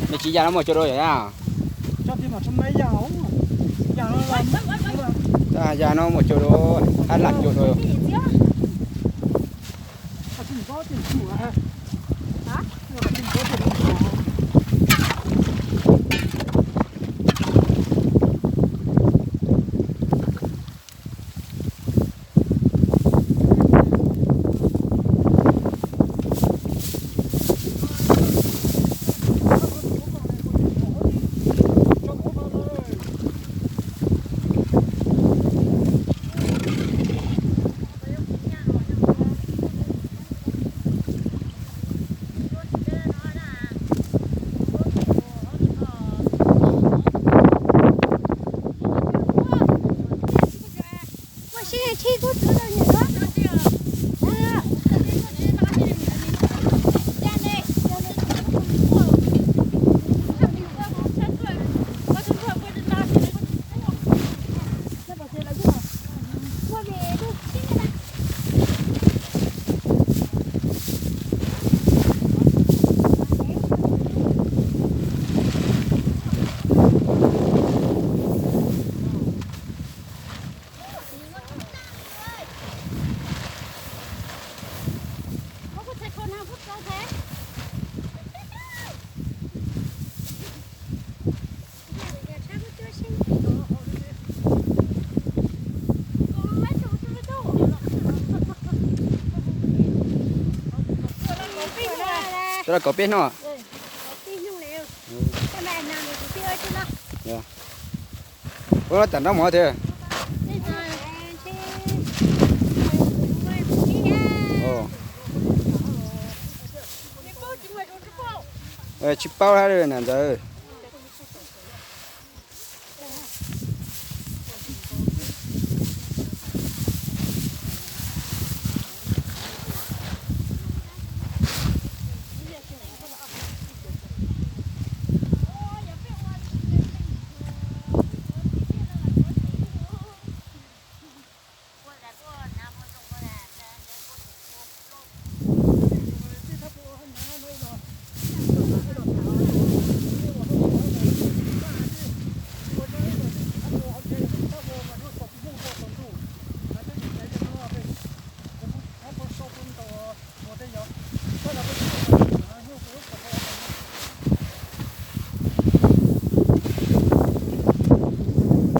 Nws tsis ya no muaj cuag dua yom. Ya no muaj cuag dua, hab lam cuag dua. Tuaj los kauv peb hnub. Ua tam nrob mov tiag. Tsis paub hab nam ntxawg.